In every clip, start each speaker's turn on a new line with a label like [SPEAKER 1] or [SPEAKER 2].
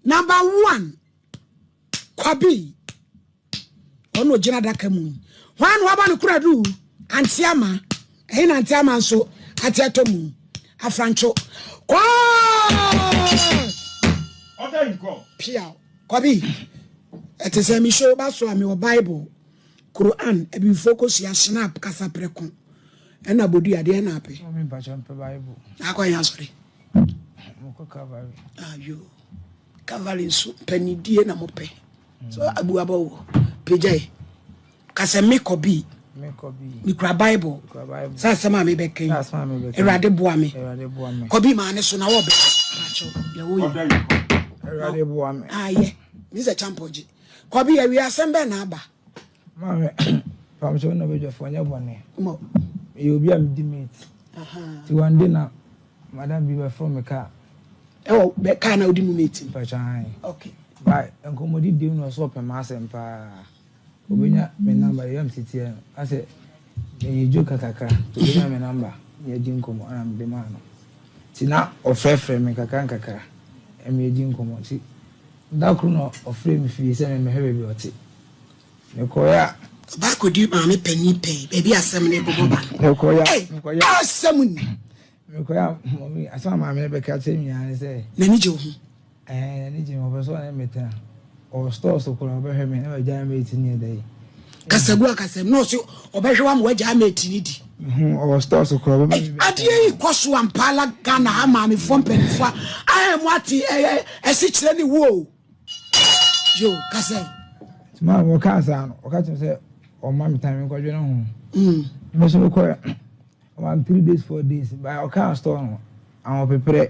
[SPEAKER 1] Number one, Kwabi. Ɔno ogyina adaka mu yi. Hwan na waba no kuradu? Ante ama. Ɛhe na ante ama nso ate atɔ mu? Afrantwo. Kɔɔ! Piaw. Kwabi, ɛte sɛ me show ba so a mewɔ Bible, Quran, abibifoɔ kosua, Schnapp, kasaprɛko, ɛna bodua, deɛ na apɛ? Akɔ yɛn asɔre. Ayo. Calvary nso mpanidie na mopɛ. So abuabɔ wɔ pagyae. Ka sɛ mekɔ bi. Mekura Bible. Sɛ asɛm a mebɛka yi. Awurade boa me. Kɔ bi maa ne so na wɔbɛ. Pakyɛw deɛ woyɛ.
[SPEAKER 2] Awurade boa me.
[SPEAKER 1] Ayɛ. Me sɛ champɔgye. Kɔ bi awie asɛm bɛn na aba.
[SPEAKER 2] Maame, pamkyɛw na badwafoɔ nyɛ bɔne. Meyɛ obi a medi mate. Nti one day na madam bi bɛforo me car.
[SPEAKER 1] Ɛwɔ bɛ car na wodi mu mate no?
[SPEAKER 2] Mpakyɛ ae.
[SPEAKER 1] Okay.
[SPEAKER 2] Ba nkɔmmɔdi dem na ɔsɛ ɔpɛ m'asɛm paa. Obenya me number deɛ me teteɛ no asɛ meyɛ joker kakra nti obenya me number na yɛadi nkɔmmɔ ɛna mede maa no. Nti na ɔfrɛfrɛ me nkakra nkakra ɛma yɛdi nkɔmmɔ nti da koro na ɔfrɛɛ me fie sɛ memmɛhwɛ baabi a ɔte. Mekɔeɛ a.
[SPEAKER 1] Ɔbaa kɔdi maame panin pɛn baabi a asɛm no rebobɔ ba no.
[SPEAKER 2] Mekɔeɛ a.
[SPEAKER 1] Ei, asɛm ni.
[SPEAKER 2] Mekɔeɛ a, mɔmi, asɛm a maame no bɛka kyerɛ me nyinaa ne sɛ.
[SPEAKER 1] N'ani gye wo ho?
[SPEAKER 2] Ɛɛ, n'ani gye me ho. Ɔpɛ sɛ ɔne me tena. Ɔwɔ store so koraa, ɔbɛhwɛ me na magyae mate no yɛ dɛ.
[SPEAKER 1] Kasagu akasam na ɔse ɔbɛhwɛ wo ama wagyae mate no di.
[SPEAKER 2] Mehu, ɔwɔ store so koraa, ɔbɛma me bi.
[SPEAKER 1] Adeɛ yi kɔ so ampa ara Ghana ha maamefoɔ mpanimfoɔ a ayɛ mo ate ɛyɛ asikyerɛ ne wo o. Yo, kasa yi.
[SPEAKER 2] Nti maa wɔkaa saa no, ɔka kyerɛ me sɛ ɔmma me time menkɔdwene ho. Me nso mekɔɛ, ɔma me 3 days 4 days, but ɔkaa store no, ahopeprɛ.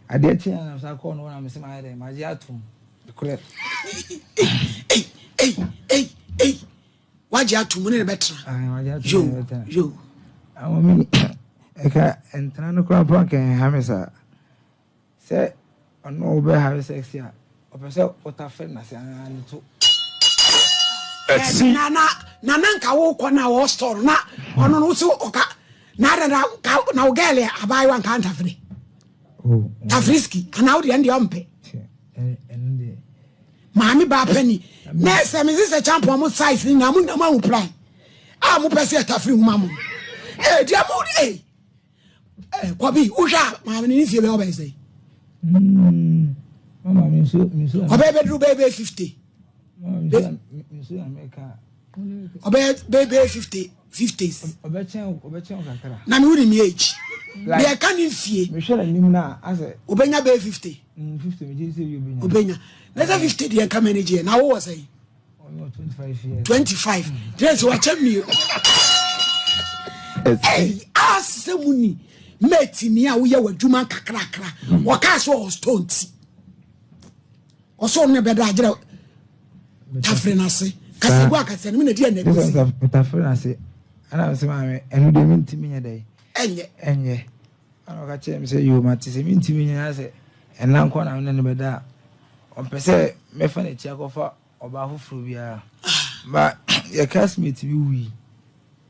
[SPEAKER 2] Adeɛ kyeeɛ na mesan kɔɔ no hɔ na mese mayɛ dɛn, magye atom. Nokorɛ.
[SPEAKER 1] Ei, ei, ei, ei, wagye atom ne ne bɛtena. Yo, yo.
[SPEAKER 2] Ahomi, ɛka ntena no koraa mpo anka ɛnha me saa. Sɛ ɔne wo bɛ have sex a, ɔpɛ sɛ wotafere n'ase anaa ne to.
[SPEAKER 1] Ɛsi. Na na na na nka wo kɔ na wɔ store na ɔno no so ɔka na na na ka na wo girl abaayewa nka ntafere.
[SPEAKER 2] Oh.
[SPEAKER 1] Tafere ski ana wo deɛ ndeɛ ɔmpɛ.
[SPEAKER 2] Ɛno deɛ.
[SPEAKER 1] Maame baa pani na ɛsɛ me sɛ champon mo size ni na mo na mo ahu plan a mo pɛ sɛ ɛtafere hu ma mo. Eh deɛ mo eh Eh, Kwabi, wohwɛ a maame no ne fie bɛyɛ ɔbɛyɛ sɛn? Ɔbɛyɛ bɛduru bɛyɛ bɛyɛ 50. Ɔbɛyɛ bɛyɛ bɛyɛ 50 50s. Na me wonim age. Deɛ ɛka ne mfie. Ɔbɛnya bɛyɛ 50. Ɔbɛnya. Na sɛ 50 deɛ nka manage yɛ na wowɔ sɛn? 25 gyina sɛ wakyɛ mmienu asɛ mu ni mɛtini a woyɛ w'adwuma nkakrakra hmm. wɔkaa sɛ ɔwɔ store nti ɔsɛ ɔno bɛda agyerɛ tafere no ase kasagu akasɛ no mena di ɛnɛ
[SPEAKER 2] kɔsi tafere no ase ɛna mesɛ maame ɛno deɛ mentumi nyɛ dɛ
[SPEAKER 1] ɛnyɛ
[SPEAKER 2] ɛnyɛ ɛna ɔka kyerɛ me sɛ yoo mate sɛ mentumi nyɛ sɛ ɛna nkɔ na mene no bɛda a ɔmpɛ sɛ mɛfa n'akyi akɔfa Ɔbaa foforɔ biara. Ba yɛ classmate bi wui.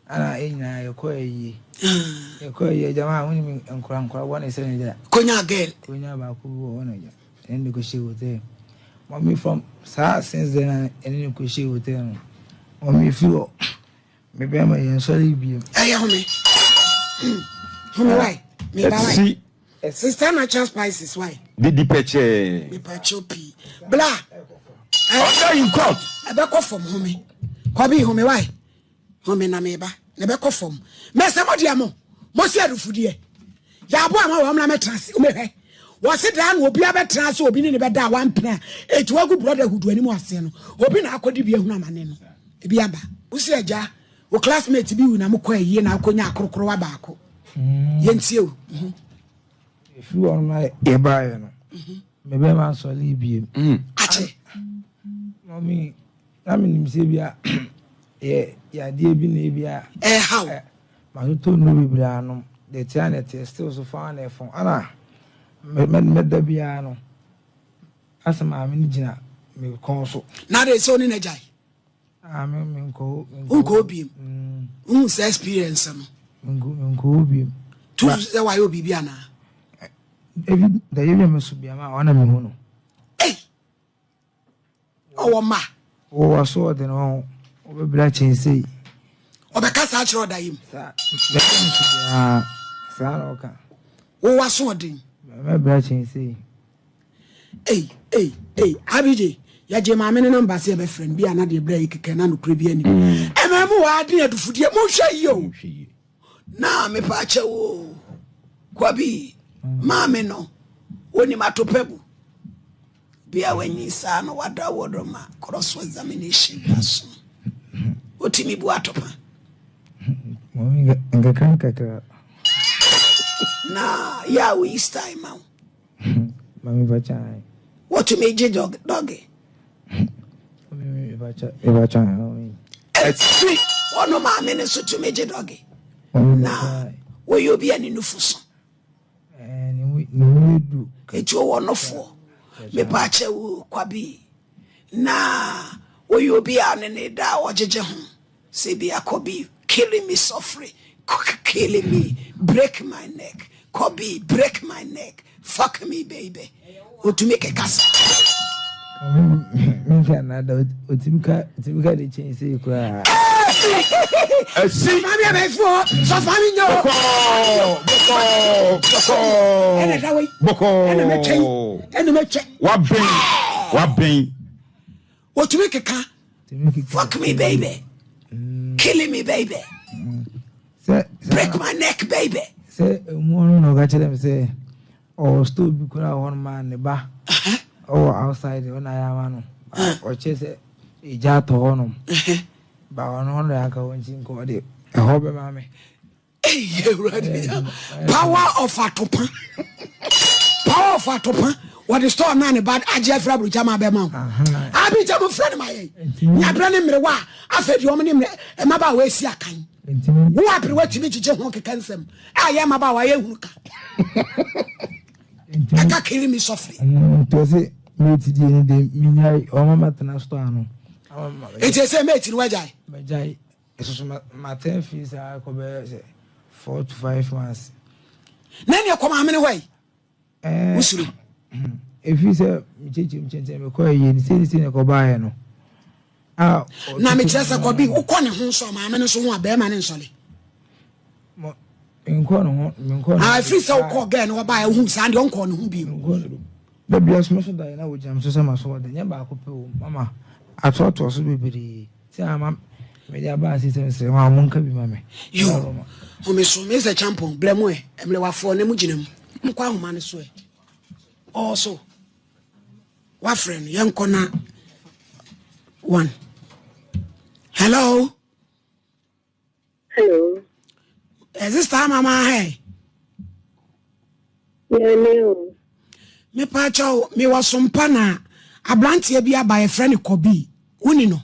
[SPEAKER 2] Ana yɛ nyinaa yɛkɔ ayie. Yɛkɔ ayie gyama a wonim nkora nkora bɔne sɛ ne gya.
[SPEAKER 1] Konya girl.
[SPEAKER 2] Konya baako bi wɔ hɔ na gya. Ɛne ne kɔhyɛ hotel. Mɔmi from saa since then na ɛne ne kɔhyɛ hotel no. Mɔmi fi hɔ. Me bɛrima yɛn sɔre biem.
[SPEAKER 1] Ɛyɛ home. Home why? Me ba why? Sister natural spices why?
[SPEAKER 3] Didi pɛkyɛɛ.
[SPEAKER 1] Mepakyɛw pii. Bla.
[SPEAKER 3] Under in court.
[SPEAKER 1] Ɛbɛkɔ fam home. Kɔbi home why? Home na meba. Na ɛbɛkɔ fam. Mɛsɛ mo deɛ mo. Mo si adufudeɛ. Yɛabo ama wɔn na mɛtena ase. Womehwɛ. Wɔse daa na obi abɛtena ase obi ne ne bɛda a wampene a eti wagu brotherhood anim aseɛ no. Obi na akɔdi bi ahunu amane no. Ebi aba. Wosi agya. Wo classmate bi wu na mokɔ ayie na wokɔnya akorokorowa baako. Mm. Yɛntie o. Mhm.
[SPEAKER 2] Ɛfiri hɔ no na yɛbaeɛ no, mhm. me bɛma nsɔre biem. Mm.
[SPEAKER 1] Akyɛ.
[SPEAKER 2] Mɔmi, na menim sɛ bi a yɛ yadeɛ bi na ebi a.
[SPEAKER 1] Ɛhaw.
[SPEAKER 2] Matotɔ nnuro bebree anom. Deɛ ɛteɛ na ɛteɛ still so fa na ɛfɔn. Ana mɛda biara no, asɛ maame no gyina me kɔn so.
[SPEAKER 1] Na de sɛ wo ne no agyae?
[SPEAKER 2] Ah, me me nkɔ
[SPEAKER 1] nkɔ hɔ biem. Wohu sɛ experience no.
[SPEAKER 2] Nkɔ nkɔ hɔ biem.
[SPEAKER 1] Tu sɛ wayɛ obi bi anaa?
[SPEAKER 2] Ebi da yɛ bi a me so bi ama ɔna me hu no.
[SPEAKER 1] Ei. Ɔwɔ mma.
[SPEAKER 2] Wɔ w'asoɔden ho, wobɛbrɛ akyɛn sei.
[SPEAKER 1] Ɔbɛka saa akyerɛ ɔda yi mu.
[SPEAKER 2] Saa, bɛka me so biara, saa na ɔka.
[SPEAKER 1] Wo w'asoɔden.
[SPEAKER 2] Mɛbrɛ akyɛn sei.
[SPEAKER 1] Ei, ei, ei, Abigye, yɛgye maame no namba sɛ yɛbɛfrɛ no bi a na deɛ berɛ yi kekɛ na nokorɛ bi anim. Ɛma mu wɔ aden adufudeɛ, monhwɛ yie o. Na mepa akyɛ wo Kwabi, maame no, wonim atopɛ bu. Bi a wanyin saa no wada wɔ do ma cross examination aso. Wotumi bu atopa.
[SPEAKER 2] Nkakra nkakra.
[SPEAKER 1] Na yɛ a woyi style ma wo.
[SPEAKER 2] Mami fakyɛ.
[SPEAKER 1] Wotumi gye dɔge.
[SPEAKER 2] Mami fakyɛ.
[SPEAKER 1] Ɛsi ɔno maame no nso tumi gye dɔge. Na wɔyɛ obi a ne nufu so. Eti ɔwɔ nofoɔ. Mepaakyɛ wo kwabi. Na wɔyɛ obi a ne ne da a ɔgyegye ho. Sɛ bi akɔbi killing me suffering, killing me, break my neck, kɔbi break my neck, fuck me baby. Otumi keka saa.
[SPEAKER 2] Menka nada otumi ka otumi ka de kyɛn sei koraa.
[SPEAKER 3] Ɛsi.
[SPEAKER 1] Maame abɛɛfo hɔ sɔfo ami nyɛ hɔ.
[SPEAKER 3] Bɔkɔɔ bɔkɔɔ bɔkɔɔ.
[SPEAKER 1] Ɛna da wei.
[SPEAKER 3] Bɔkɔɔ.
[SPEAKER 1] Ɛna mɛtwɛn ɛna mɛtwɛ.
[SPEAKER 3] Wabɛn wabɛn.
[SPEAKER 1] Otumi keka. Fuck me baby. Killing me baby. Break my neck baby.
[SPEAKER 2] Sɛ emu ɔno na ɔka kyerɛ mi sɛ ɔwɔ store bi koraa wɔ hɔ nom a ne ba ɔwɔ outside ɔna ayɛ ama no ɔkyerɛ sɛ egya atɔ hɔ nom ba ɔno ɔno yɛ aka wɔn nti nka ɔde ɛhɔ bɛma me.
[SPEAKER 1] Power of atopa power of atopa wɔde store naa ne ba agye afiri aburokya ma abɛma wo abigya mo frɛ no ma yɛn nyabrɛ ne mmerewa a afei deɛ wɔn ne mmerɛ mmabaawa esi akan wo aberewa tumi gyegye ho keka nsɛm a yɛ mmabaawa yɛ hunu ka ɛka kiri mi sɔfiri.
[SPEAKER 2] Nti ɔsɛ mate deɛ ne deɛ menyae ɔma matena store ano.
[SPEAKER 1] Nti ɛsɛ mate no wagyae.
[SPEAKER 2] Magyae ɛsoso matena fie saa kɔ bɛyɛ sɛ 4 to 5 months.
[SPEAKER 1] Na ɛneɛ kɔ maame no hɔ yi. Wosuro.
[SPEAKER 2] Ɛfiri sɛ mekyekye mu kyɛnkyɛn mekɔ ɛyɛ ne sei ne sei na ɛkɔbaeɛ no.
[SPEAKER 1] Na mekyerɛ sɛ kɔbi wokɔ ne ho nso a maame no nso ho a bɛrima ne nsɔle.
[SPEAKER 2] Nkɔ ne ho nkɔ ne ho.
[SPEAKER 1] Ɛfiri sɛ wokɔ gɛɛ no wɔbaeɛ wohu saa deɛ ɔnkɔ ne ho bio.
[SPEAKER 2] Dabi asoma so daeɛ na wogyina me so sɛ ma so wɔde nyɛ baako pɛ o mama atoatoa so bebree sɛ ama mede aba ase sɛ mesrɛ wɔn a monka bi ma me.
[SPEAKER 1] Yo home so me sɛ champon blɛ mu ɛ mmerɛwafoɔ ne mu gyina mu nkɔ ahoma no so ɛ ɔwɔ so wafrɛ no yɛnkɔ na one. Hello.
[SPEAKER 4] Hello.
[SPEAKER 1] Sister mama hey.
[SPEAKER 4] Yeah, me.
[SPEAKER 1] Mepa kyɛw mewɔ sompa na abranteɛ bi aba yɛfrɛ no Kɔbi woni no.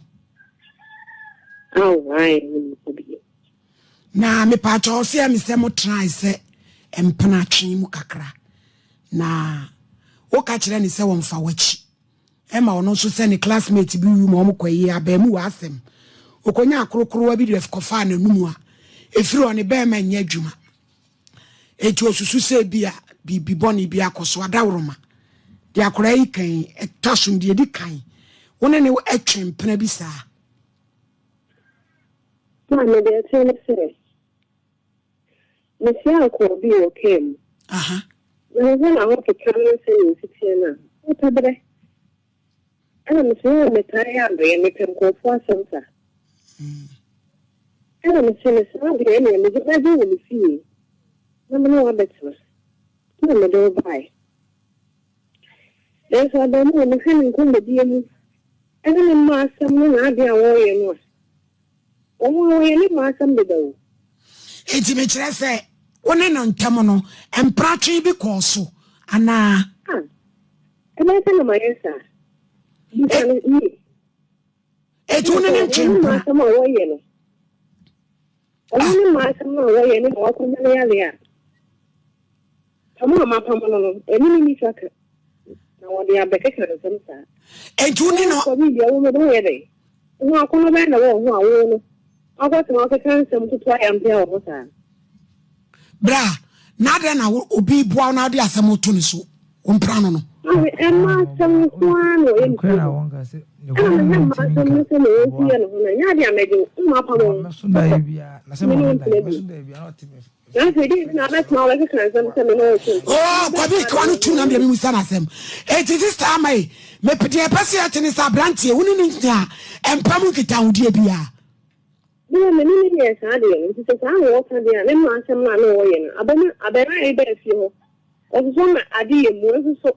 [SPEAKER 4] Oh, I am Kɔbi.
[SPEAKER 1] Na mepa kyɛw sɛ me sɛ mo try sɛ mpena twe mu kakra na woka kyerɛ ne sɛ wɔmfa w'akyi ɛma ɔno nso sɛ ne classmate bi wu ma ɔmo kɔ yi abɛɛmu wɔ asɛm okonya akorokorowa bi de kɔfaa n'anum a ɛfiri ɔne bɛrima nyɛ adwuma eti osusu sɛ bi a biribi bɔne bi akɔ so adaworoma de akwaraa yi kan ɛtɔ so deɛ di kan wo ne ne ɛtwe mpena bi saa.
[SPEAKER 4] Maame deɛ ɛkyɛ ne sɛ mehyia akɔɔ bi wɔ kaa mu. Na mehwɛ na ahokeka ne sɛ ne nsiteɛ no a wopɛ berɛ. Ɛna mesɛ yɛ metaa yɛ adɔeɛ mepɛ nkurɔfoɔ asɛm sa. Ɛna mesɛ mesɛ adeɛ ɛneɛ mede bɛgye wɔ me fie na me ne wabɛtena na mede wo baeɛ. Nanso abaamuwa mehwɛ ne nkɔmmɔdie mu ɛne ne mma asɛm ne n'adeɛ a wɔreyɛ no a wɔn a wɔyɛ ne mma asɛm deda o.
[SPEAKER 1] Enti mekyerɛ sɛ wo ne no ntam no mpratwe bi kɔɔ so anaa?
[SPEAKER 4] Ɛbɛyɛ sɛ na mayɛ saa. Bisa no yie.
[SPEAKER 1] Eti wo ne ne ntwe mpena?
[SPEAKER 4] Asɛm a wɔyɛ no. Ɔno ne mma asɛm a wɔyɛ no na wakɔnya no yare a. Pam a mapam no, ɛne ne nifa ka. Na wɔde abɛkeka nsɛm saa.
[SPEAKER 1] Enti wo ne no.
[SPEAKER 4] Kɔ bi deɛ wo no woyɛ dɛ. Wo ho akɔnnɔ bɛyɛ na wɔ ho a wo no. Akɔtena akeka nsɛm toto ayampea wɔ hɔ saa.
[SPEAKER 1] Bra, na adɛn na obi boa wo na wode asɛm to ne so? Wo mpra no no.
[SPEAKER 4] Ɛma asɛm nko ara na ɔyɛ ne
[SPEAKER 2] Nokorɛ na wɔnka sɛ
[SPEAKER 4] Ɛna mehwɛ mmaa asɛm ne sɛnea wɔsi yɛ ne ho no, ɛnyɛ ade a mɛgye wo. Woma apam wo ho. Kɔ. Me ne wo ntena bio. Na afei deɛ nti na abɛtena hɔ bɛkeka nsɛm sɛ me ne wo retwe mpena?
[SPEAKER 1] Oh, Kwabi, kawa no tum na medeɛ memusa no asɛm. Enti sister ama yi, mepɛ deɛ ɛpɛ sɛ yɛte ne sɛ aberanteɛ, wo ne no nyaa mpa mu nkitahodie biara?
[SPEAKER 4] Berɛ a me ne no yɛɛ saa adeɛ no, nti sɛ saa na wɔka deɛ a, ne mma asɛm no a na wɔyɛ no, abɛma abarimaa yi baa fie hɔ, ɔsosɔ ma ade yɛ mu, nso so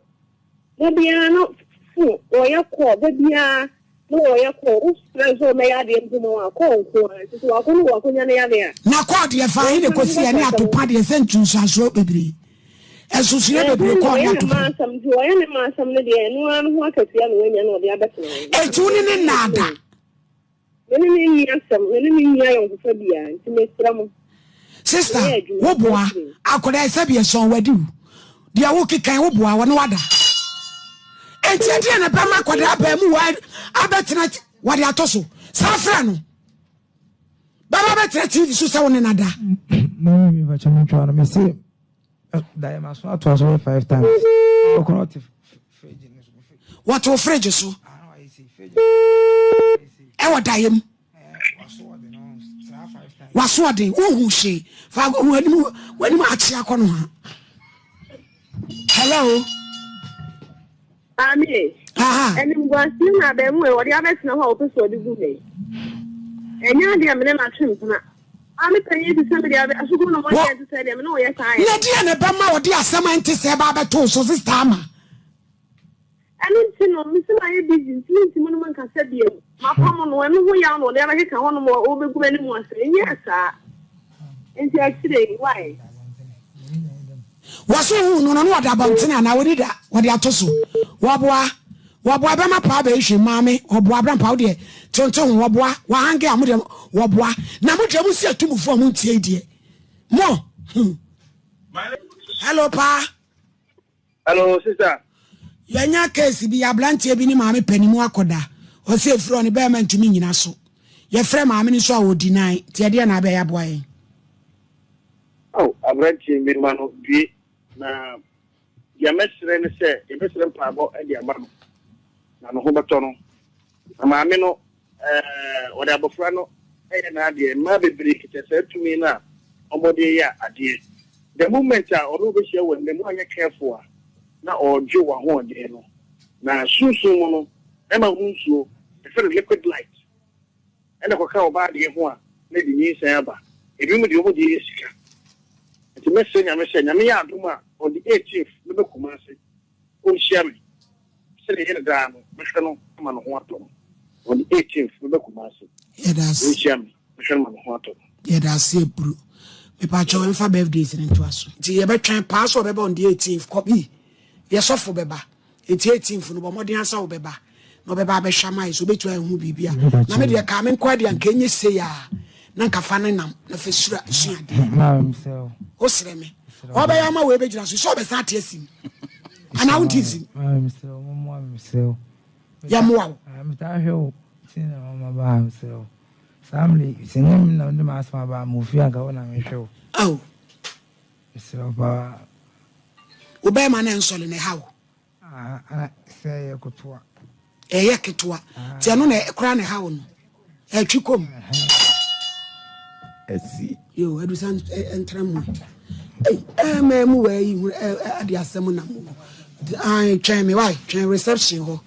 [SPEAKER 4] da biara na fon wɔyɛ kɔɔ, da biara na wɔyɛ kɔɔ, wofrɛ no sɛ ɔmmɛyɛ adeɛ mpo ma wo a, kɔɔ nko ara, nti sɛ wakɔ no wakɔnya ne yadeɛ a.
[SPEAKER 1] Na kɔɔ deɛ fa he na ɛkɔsi ɛne atopa deɛ sɛ nsunsuansoɔ bebree, nsunsuiɛ bebree kɔɔ ne
[SPEAKER 4] Ɔyɛ ne
[SPEAKER 1] atopa.
[SPEAKER 4] mma asɛm, nti ɔyɛ ne mma asɛm no deɛ, ɛno ara no ho akatua na wanya na ɔde abɛtena hɔ.
[SPEAKER 1] Enti wo ne no nnaada.
[SPEAKER 4] Me ne no nni asɛm, me ne no nni ayɔnkofa biara, nti mesrɛ mo.
[SPEAKER 1] Sister,
[SPEAKER 4] Meyɛ adwuma,
[SPEAKER 1] wo boa,
[SPEAKER 4] mɛsrɛ mu.
[SPEAKER 1] akwadaa yi sɛbi ɛsɔn wadi o, deɛ wo keka yi wo boa, wɔne wada. Enti ɛdeɛ na ɛbɛma akwadaa abaamuwa abɛtena wɔde ato so, saa frɛ no, bɛba bɛtena TV so sɛ wo ne no ada.
[SPEAKER 2] Mami mi fakyɛ mi ntwa no mi se daeɛ ma so atoa so bɛ 5 times. Ɔkɔ na ɔte fridge no so.
[SPEAKER 1] Wɔte wo fridge so. Ɛwɔ daeɛ mu. Waso ɔden wohu hwee fa w'anim w'anim akye akɔ no ha. Hello.
[SPEAKER 4] Maame, animguaseɛ na abaamuwa yi ɔde abɛtena hɔ a ɔpɛ sɛ ɔde gu me. Ɛnyɛ adeɛ a me ne no atwe mpena. Maame panyin te sɛ me deɛ abɛ asukuu no mɔdeɛ ɛnte sɛ deɛ me ne wo yɛ saa yɛ.
[SPEAKER 1] Na deɛ na ɛbɛma ɔde asɛm a ɛnte sɛ ɛba abɛto wo so sista ama.
[SPEAKER 4] Ɛno nti no, mese mayɛ busy nti mentumi ne mo nkasa bio. Mapam no, ɛno ho yaw na ɔde abɛkeka hɔnom a ɔrebɛgu m'anim ase. Ɛnyɛɛ saa. Nti akyire yi, why?
[SPEAKER 1] Wɔso hu no no na wɔde abɔntene anaa wɔni da wɔde ato so. Wɔboa wɔboa bɛma paa bɛyi hwɛ maame wɔboa bra mpa wodeɛ tonto ho wɔboa wɔhange a mo deɛ wɔboa na mo deɛ mo si atumufoɔ a mo ntie deɛ mo hmm. Hello paa.
[SPEAKER 5] Hello sister.
[SPEAKER 1] Yɛanya case bi, abranteɛ bi ne maame panimu akɔda, ɔse ɛfiri hɔ no bɛɛma ntumi nyina so, yɛfrɛ maame no nso a ɔ deny, nti ɛdeɛn na abɛyɛ aboa yɛn?
[SPEAKER 5] Ao abranteɛ me ma no due na deɛ mɛsrɛ ne sɛ yɛbɛsrɛ mpaebɔ de ama no na ne ho bɛtɔ no na maame no Ɛɛ, wɔde abɔfra no yɛ n'adeɛ. Mmaa bebree kita saa tumi no a wɔde yɛ adeɛ. The moment a ɔne wo bɛhyia wɔ nna mu anyɛ careful a, na ɔredwe w'ahoɔden no. Na sunsum mu no, bɛrima ho nsuo, yɛfrɛ no liquid light, ɛna ɛkɔka ɔbaa deɛ ho a, na ɛde nyinsɛn aba. Ebinom deɛ wɔn deɛ yɛ sika. Nti mɛsrɛ Nyame sɛ, Nyame yɛ adom a, on the 18th mɛba Kumasi. Ɔnhyia me. Sɛdeɛ ɛyɛ no daa no, mɛhwɛ no ama ne ho atɔ no. On the 18th, mɛba Kumasi.
[SPEAKER 1] Yɛda ase.
[SPEAKER 5] Ɔnhyia me, mɛhwɛ no ma ne ho atɔ no.
[SPEAKER 1] Yɛda ase aburu. Mepakyɛw ɛmfa birthdays no ntoa so. Nti yɛbɛtwɛn paa sɛ ɔbɛba on the 18th. Kɔbi, yɛ sɔfo bɛba. Nti 18th no bɔ mmɔden ara sɛ wobɛba na ɔbɛba abɛhwɛ ama yɛ sɛ ɔbɛtumi ahu biribi a. Na me deɛ kaa me nko adeɛ anka ɛnyɛ sei a na nka fa ne nam na fa sura sua adeɛ. Wosrɛ me. Ɔbɛyɛ ama wei bɛgyina so sɛ ɔbɛsan ate asim anaa wonte nsim. Yɛmmoa wo.
[SPEAKER 2] Metaa hwɛ wo ti na mama ba ha mesrɛ wo. Saa mmerɛ yi sɛ nyɛ me na mede m'asɛm aba a mewɔ fie anka wo na mehwɛ wo.
[SPEAKER 1] Ao.
[SPEAKER 2] Mesrɛ wo paa.
[SPEAKER 1] Wo bɛrima no ɛnsɔle na ɛha wo.
[SPEAKER 2] Ah, sɛ ɛyɛ ketewa.
[SPEAKER 1] Ɛyɛ ketewa. Nti ɛno na koraa na ɛha wo no. Ɛtwi kɔm.
[SPEAKER 3] Ɛsi.
[SPEAKER 1] Yo, adusa ntra mu. Ei, ɛma mu wɔ ayi hu ade asɛm na mu. Ai, twɛn me wai, twɛn reception hɔ.